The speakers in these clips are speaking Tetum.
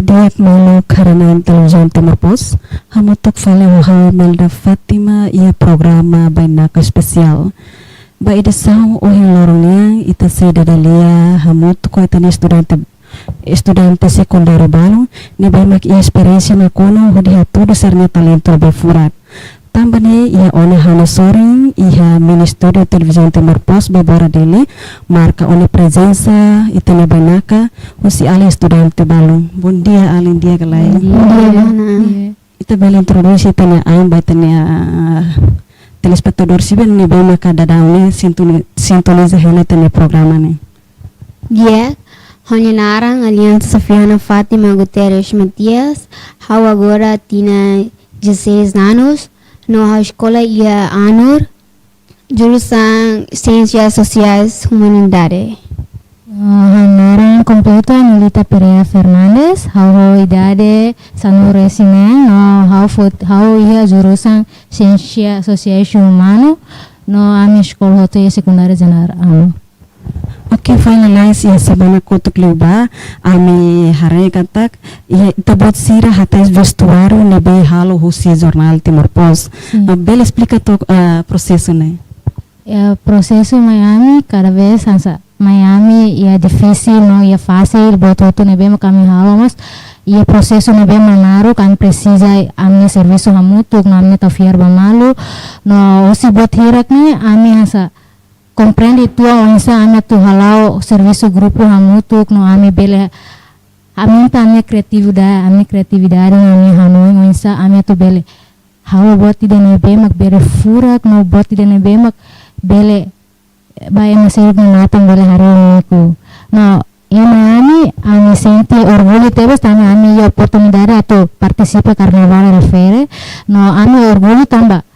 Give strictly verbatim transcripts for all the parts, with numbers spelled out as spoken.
Di'ak maluk haree-na'in Televizaun Timor Post, hamutuk fali ho ha'u Imelda Fátima iha programa Bainaka Espesiál. Ba edisaun ohin loron nian, ita sei dada lia hamutuk ho ita-nia estudante, estudante sekundáriu balun ne'ebé mak iha esperiénsia nakonu hodi hatudu sira-nia talentu ne'ebé furak. Tanba ne'e iha ona ha'u-nia sorin iha mini estúdiu Televizaun Timor Post Bebora Dili, marka ona prezensa ita-nia bainaka husi alin estudante balun. Bondia alin, di'ak ka lae? Bondia. Bondia, mana. Ita bele introdús ita-nia ain ba ita-nia, ah, telespetadór sira ne'ebé maka daudaun ne'e sintoni-, sintoniza hela ita-nia programa ne'e. Di'ak, ha'u-nia naran Aliança Sofiana Fátima Guterres Matias, ha'u agora tinan dezasseis anos, no ha'u eskola iha ANUR, jurusan Siénsias Sosiais Humanidade. Ah, ha'u-nia naran kompletu Anilita Pereira Fernandes, ha'u ho idade sanulu-resin-neen, no ha'u fot-, ha'u iha jurusan Siénsias Sosiais Umanu, no ami eskola hotu iha Sekundáriu Jeneral ANUR. Oke, finalize iha semana kotuk liubá, ami haree katak, iha ita-boot sira hatais vestuáriu ne'ebé halo husi jornál Timor Post. Sin. Ah, bele esplika took, ah, prosesu ne'e? Ya, prosesu mai ami, kada vez hanesan mai ami, iha difisil, no iha fasil, buat hotu ne'ebé mak ami halo, mas iha prosesu ne'ebé mak naruk, ami presiza ami servisu hamutuk, no ami tau fiar ba malu, no husi buat hirak ne'e, ami hanesan komprende uitoan oinsá ami atu hala'o servisu grupu hamutuk no ami bele aumenta ami-nia kriatividade, ami-nia kriatividade no ami hanoin oinsá ami atu bele halo buat ida ne'ebé mak bele furak no buat ida ne'ebé mak bele ba ema seluk nia matan bele haree úniku. No, iha ami, ami sente orgullu tebes tanba ami iha oportunidade atu partisipa Karnavál Refere. No, ami orgullu tanba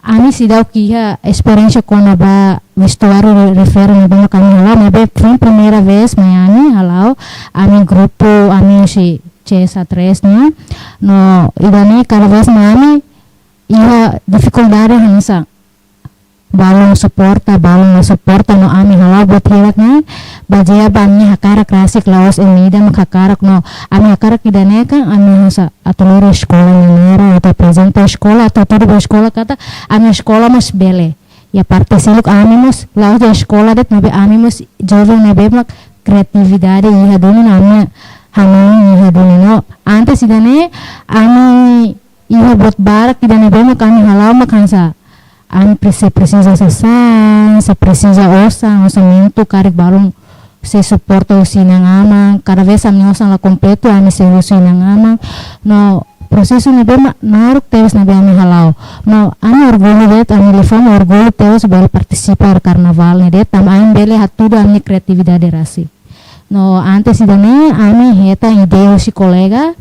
ami seidauk iha esperiénsia kona-ba vestuáriu re-, refere ne'ebé mak ami hala'o, maibé foin primeira vez mai ami hala'o, ami grupu, ami husi C S A três ne'e. No, ida-ne'e kada vez mai ami iha difikuldade hanesan balun suporta, balun la suporta, no ami hala'o buat hirak ne'e bazeia ba ami hakarak rasik, la'ós ema ida mak hakarak, no ami hakarak ida-ne'e kan ami hanesan atu lori eskola nia naran, atu aprezenta eskola, atu hatudu ba eskola katak ami eskola mós bele. Iha parte seluk ami mós la'ós de'it eskola de'it, maibé ami mós joven ne'ebé mak kriatividade iha duni no ami hanoin iha duni no. Antes ida-ne'e ami iha buat barak ida ne'ebé mak ami hala'o mak hanesan ami presi-, presiza sasán, sei presiza osan, orsamentu, karik balun sei suporta husi inan-aman, kada vez ami osan la kompletu, ami sei husu inan-aman. No, prosesu ne'ebé mak naruk tebes ne'ebé ami hala'o. No, ami orgullu de'it, ami Lefon orgullu tebes bele partisipa iha karnavál ne'e de'it, tanba ami bele hatudu ami-nia kriatividade rasik. No, antes ida-ne'e, ami hetan ideia husi kolega,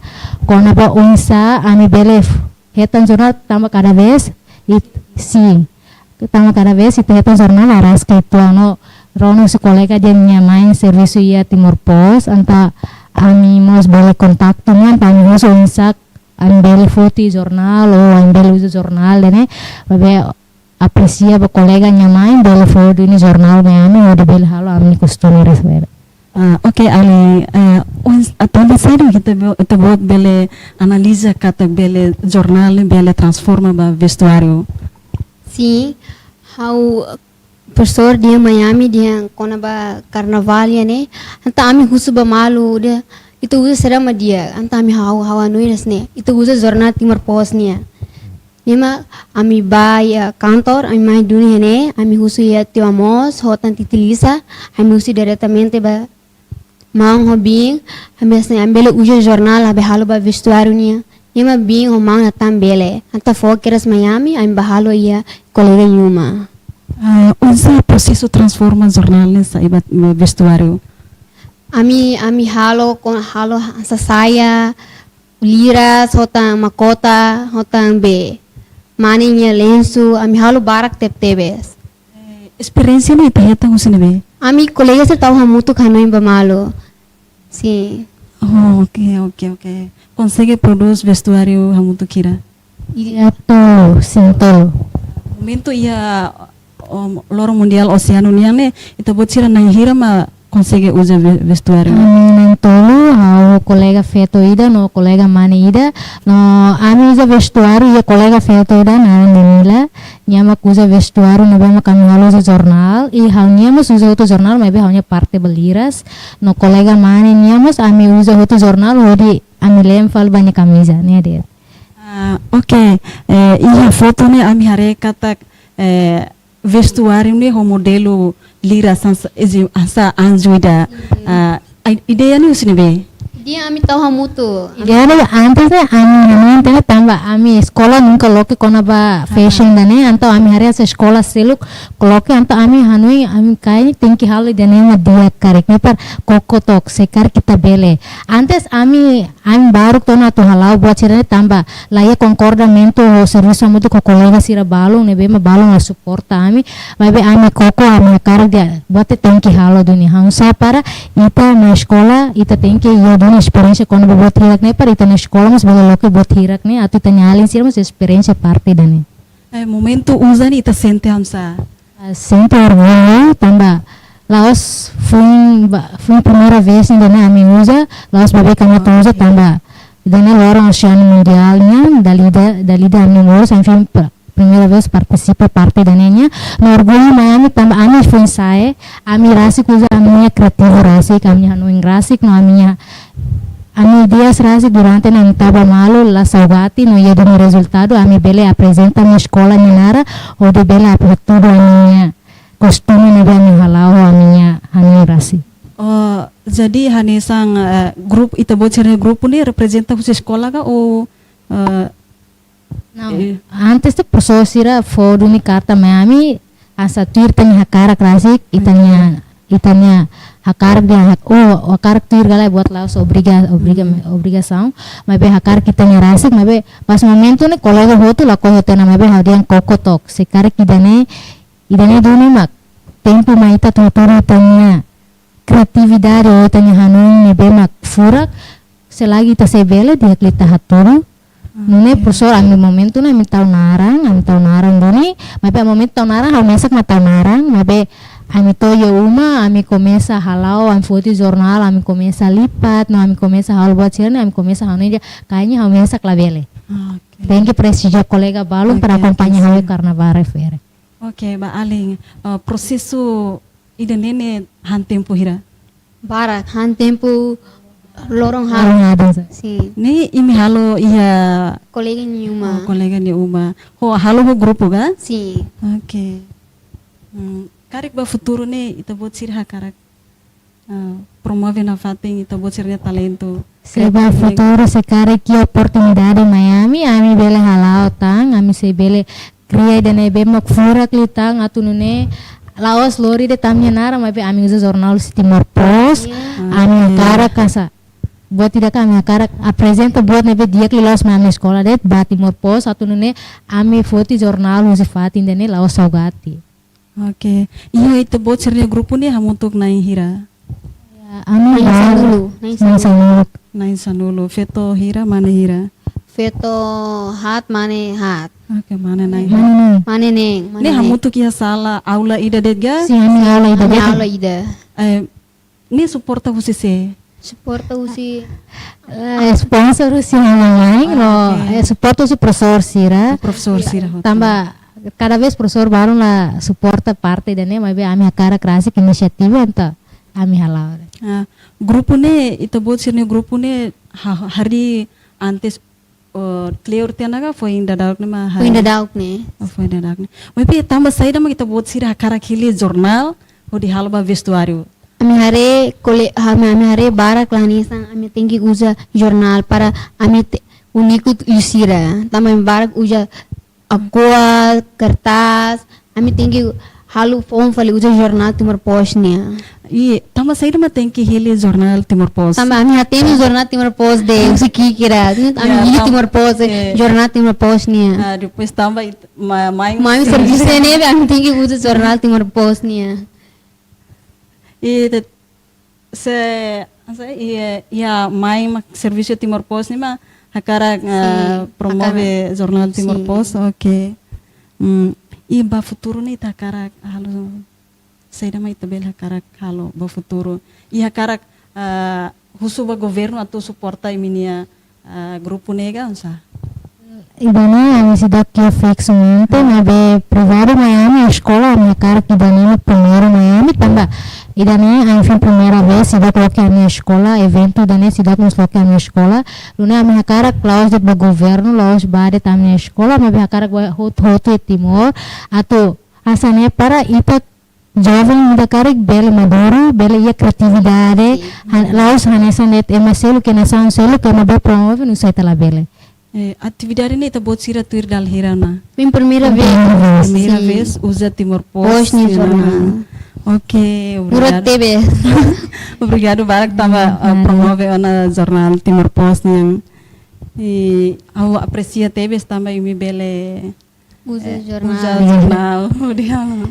kona-ba oinsá ami bele f-, hetan jornál tanba kada vez, it-, sin. Tanba kada vez ita hetan jornál araska uitoan no rona husi kolega dehan nia mai servisu iha Timor Post, entaun ami mós bele kontaktu nia, entaun ami husu oinsá ami bele foti jornál, ou ami bele uza jornál, ne'e. Maibé apresia ba kolega nia mai, bele fó duni jornál mai ami, hodi bele halo ami-nia kostume refere. Ah, oke, alin, ah, oins-, ah, tanba saida ita-bo-, ita-boot bele analiza katak bele jornál ne'e bele transforma ba vestuáriu? Sin, ha'u profesór dehan mai ami dehan kona-ba karnavál nian ne'e, entaun ami husu ba malu dehan, ita uza saida mak di'ak, entaun ami ha'u, ha'u hanoin hanesan ne'e, ita uza jornál Timor Post nian. Ne'e mak ami bá iha kantor, ami mai duni iha ne'e, ami husu iha tiu Amos, ho tan Titi Lisa, ami husu diretamente ba maun ho biin, ami hanesan ne'e ami bele uza jornál, ami halo ba vestuáriu nian. Ne'e mak biin ho maun hatán bele. Entaun fó kedas mai ami, ami bá halo iha kolega nia uma. Ah, oinsá prosesu transforma jornál ne'e sai ba, ba vestuáriu? Ami, ami halo, ko-, halo hanesan saia, liras, ho tan makota, ho tan be mane nia lensu, ami halo barak tebetebes. Eh, esperiénsia ne'e ita hetan husi ne'ebé? Ami kolega sira tau hamutuk hanoin ba malu. Sin. Oh, oke, oke, oke. Konsege prodús vestuáriu hamutuk hira? Iha tolu, sin, tolu. Momentu iha, um, loron mundiál oseanu nian ne'e, ita-boot sira na'in hira mak konsege uza ve-, vestuáriu? Ami na'in tolu, ha'u kolega feto ida no kolega mane ida, no ami uza vestuáriu iha kolega feto ida naran Danila, nia mak uza vestuáriu ne'ebé mak ami halo uza jornál, i ha'u-nia mós uza hotu jornál, maibé ha'u-nia parte baliras, no kolega mane nia mós ami uza hotu jornál, hodi ami lem fali ba nia kamiza, ne'e de'it. Ah, oke. Eh, iha foto ne'e ami haree katak, eh, vestuáriu ne'e ho modelu liras hanesan, ezi-, hanesan anju ida. Ah, ai-, ideia ne'e husi ne'ebé? Dia ami tau hamutuk. Ideia ne'e antes ne'e ami hanoin tiha tanba ami eskola nunka loke kona-ba fashion ida-ne'e, entaun ami haree hanesan eskola seluk loke, entaun ami hanoin ami karik tenke halo ida-ne'e mak di'ak karik ne'e para koko took, se karik ita bele. Antes ami, ami baruk tiha ona atu hala'o buat sira-ne'e tanba la iha konkordamentu ho servisu hamutuk ho kolega sira balun, ne'ebé mak balun la suporta ami, maibé ami koko, ami hakarak dehan buat ne'e tenke halo duni. Ha'u sá para ita mai eskola, ita tenke iha duni esperiénsia kona-ba buat hirak-ne'e, para ita-nia eskola mós bele loke buat hirak-ne'e, atu ita-nia alin sira mós esperiénsia parte ida-ne'e. Eh, momentu uza ne'e ita sente hanesan? Ah, sente orgullu tanba la'ós foin ba, foin primeira vez ida-ne'e ami uza, la'ós baibain ami atu uza tanba ida-ne'e loron Oseanu Mundiál nian, dala ida, dala ida ami moris, ami foin pr-, primeira vez partisipa parte ida-ne'e nian. No orgullu mai ami tanba ami foin-sa'e, ami rasik uza ami-nia kriativu rasik, ami-nia hanoin rasik, no ami-nia, ami-nia ideias rasik durante ne'e ami tau ba malu, la saugati, no iha duni rezultadu, ami bele aprezenta ami eskola nia naran, hodi bele ap-, hatudu ami-nia kostume ne'ebé ami hala'o ho ami-nia hanoin rasik. Oh, jadi hanesan, eh, grupu, ita-boot sira-nia grupu ne'e reprezenta husi eskola ka ou, eh, Não. Eh. Antes ne'e profesór sira fó duni karta mai ami, hanesan tuir ita-nia hakarak rasik, ita-nia, ita-nia hakarak dehan hak-, oh, hakarak tuir galai buat la'ós obriga, obriga, obrigasaun, maibé hakarak ita-nia rasik, maibé pas momentu ne'e kolega hotu lakohi hotu ona, maibé ha'u dehan koko took, se karik ida-ne'e, ida-ne'e duni mak tempu mai ita atu hatudu ita-nia kriatividade, ita-nia hanoin ne'ebé mak furak, selagi ita sei bele, di'ak liu ita hatudu. Nune'e profesór, ami momentu ne'e ami tau naran, ami tau naran duni, maibé momentu tau naran, ha'u mesak mak tau naran, maibé ami to'o iha uma, ami komesa hala'o, ami foti jornál, ami komesa lipat, no ami komesa halo buat sira-ne'e, ami komesa hanoin dehan, kayaknya ha'u mesak labele. Oke. Tenke presiza kolega balun para akompaña ha'u iha Karnaval refere. Oke, ba alin, eh, prosesu ida-ne'e ne'e han tempu hira? Barak, han tempu loron ha'u. Loron ha'u, sa. Sin. Ne'e imi halo iha kolega nia uma. Oh, kolega nia uma. Ho halo ho grupu ka? Sin. Oke. Hmm, karik ba futuru ne'e ita-boot sira hakarak, eh, promove nafatin ita-boot sira-nia talentu. Se ba futuru se karik iha oportunidade mai ami, ami bele hala'o tan, ami sei bele kria ida ne'ebé mak furak liután atu nune'e la'ós lori de'it ami-nia naran, maibé ami uza jornál husi Timor Post, ami hakarak hanesan buat ida ka ami hakarak aprezenta buat ne'ebé di'ak liu la'ós mai ami-nia eskola de'it, ba Timor Post atu nune'e ami foti jornál husi fatin ida-ne'e la'ós saugati. Oke. Iha ita-boot sira-nia grupu ne'e hamutuk na'in hira? Ya, ami na'in ba-, sanulu, na'in na'in sanulu. Sanulu. Na'in sanulu. Feto hira, mane hira? Feto haat, mane haat. Oke, mane na'in. Mane na'in. Mane na'in, mane na'in. Ne'e hamutuk iha sala aula ida de'it ka? Sin, ami aula ida de'it. Ami aula ida. Eh, ne'e suporta husi sé? Suporta husi, eh, sponsor husi ha'u-nia mãe, no, oke, eh, suporta husi profesór sira. Profesór sira hotu. Tanba kada vez profesór balun la suporta parte ida-ne'e, maibé ami hakarak rasik inisiativa entaun ami hala'o. Ah, grupu ne'e, ita-boot sira-nia grupu ne'e ha-, harii antes, oh, kleur tiha ona ka foin daudauk ne'e mak harii? Foin daudauk ne'e. Oh, foin daudauk ne'e. Maibé tanba saida mak ita-boot sira hakarak hili jornál hodi halo ba vestuáriu? Ami haree kole-, ami, ami haree barak la hanesan ami tenke uza jornál para ami te-, úniku liu sira. Tanba ami barak uza aqua, kertas, ami tenke halo foun fali uza jornál Timor Post nian. I tanba saida mak tenke hili jornál Timor Post? Tanba ami hatene jornál Timor Post de'it, husi ki'ik hira. Ami hili Timor Post, eh, jornál Timor Post nian. Ah, depois tanba it-, ma-, mai, mai servisu ne'e ami tenke uza jornál Timor Post nian. I te-, se, se, i, iha mai mak servisu Timor Post ne'e mak hakarak, eh, promove jornál Timor Post, oke. Hmm, i ba futuru ne'e ita hakarak halo, saida mak ita bele hakarak halo ba futuru? I hakarak, eh, husu ba governu atu suporta imi-nia, ah, grupu ne'e ka oinsá? Ida-ne'e ami seidauk iha fiksu mente, maibé privadu mai ami eskola, ami hakarak ida-ne'e primeiru mai ami, tanba ida-ne'e ami foin primeira vez seidauk loke ami eskola, eventu ida-ne'e seidauk mós loke ami eskola. Nune'e ami hakarak la'ós de'it ba governu, la'ós ba de'it ami eskola, maibé hakarak ba hotu-hotu iha Timor, atu hanesan ne'e para ita joven ida karik bele maduru, bele iha kreatividade, sin, han-, la'ós hanesan de'it ema seluk, ke nasaun seluk, ke ema bá promove, nusá ita labele. Eh, atividade ne'e ita-boot sira tuir dala hira ona? Foin primeira vez. Primeira vez. Primeira vez, uza Timor Post, Post nia jornál. Oke, obrigadu. Murak tebes. Obrigadu barak tanba, ah, promove ona jornál Timor Post nian. I ha'u apresia tebes tanba imi bele uza, eh, jornál, uza jornál. Di'ak.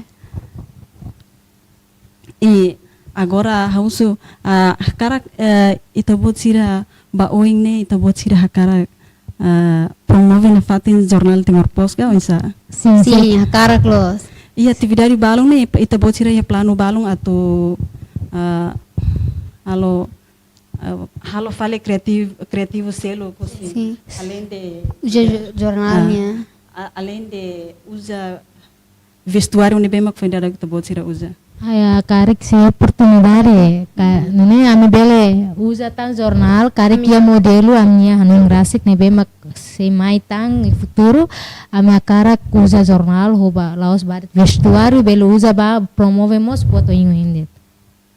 I agora ha'u husu, ah, hakarak, eh, ita-boot sira ba oin ne'e, ita-boot sira hakarak, ah, promove nafatin jornál Timor Post ka oinsá? Sin, sin, hakarak loos. I atividade balun ne'e, ita-boot sira iha planu balun atu, ah, halo, ah, halo fali kreativu, kreativu seluk husi. Sin. Além de, uza, eh, jo-, jornál, ah, nian. A-, além de uza vestuáriu ne'ebé mak foin dada ita-boot sira uza. Ai, hakarak sei oportunidade, ka, nune'e ami bele uza tan jornál, karik iha modelu ami-nia hanoin rasik ne'ebé mak sei mai tan iha futuru, ami hakarak uza jornál ho ba, la'ós ba de'it vestuáriu bele uza ba promove mós buat oioin de'it.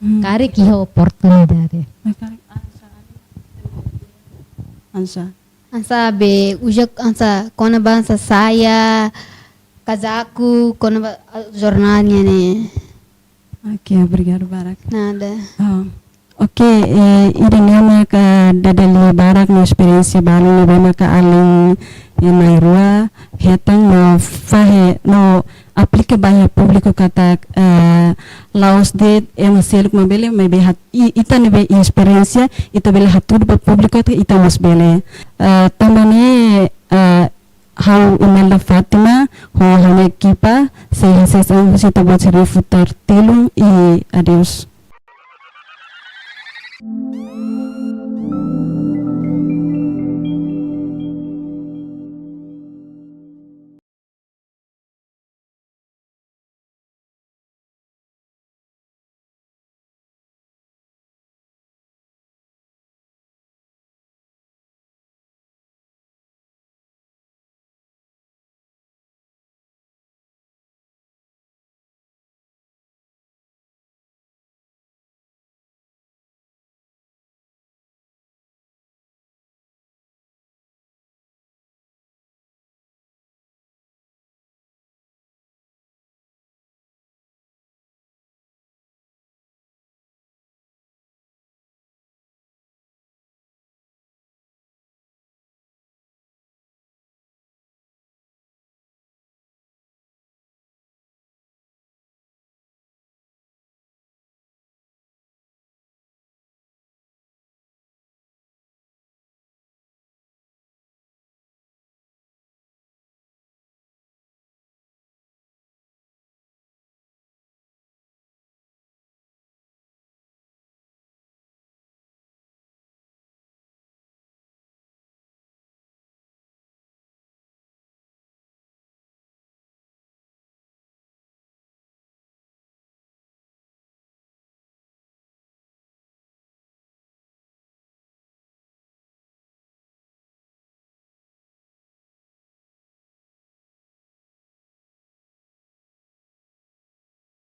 Hmm. Karik iha oportunidade. Nah, karik, ah, sa-, ah, sa-, Hanesan be uza hanesan kona-ba hanesan saia, kazaku, kona-ba, ah, jornál nian ne'e. Oke, obrigadu barak. Nada. Ah, oke, eh, ida-ne'e maka dada lia barak no esperiénsia balu ne'ebé maka alin, eh, na'in-rua hetan no fahe no aplika ba iha públiku katak, eh, la'ós de'it ema seluk mak bele, maibé hat-, i-, ita ne'ebé iha esperiénsia, ita bele hatudu ba públiku katak ita mós bele. Eh, tanba ne'e, eh, ha'u Imelda Fátima, ho ha'u-nia ekipa, sei hasees an husi ita-boot sira-nia futar tilun i adeus.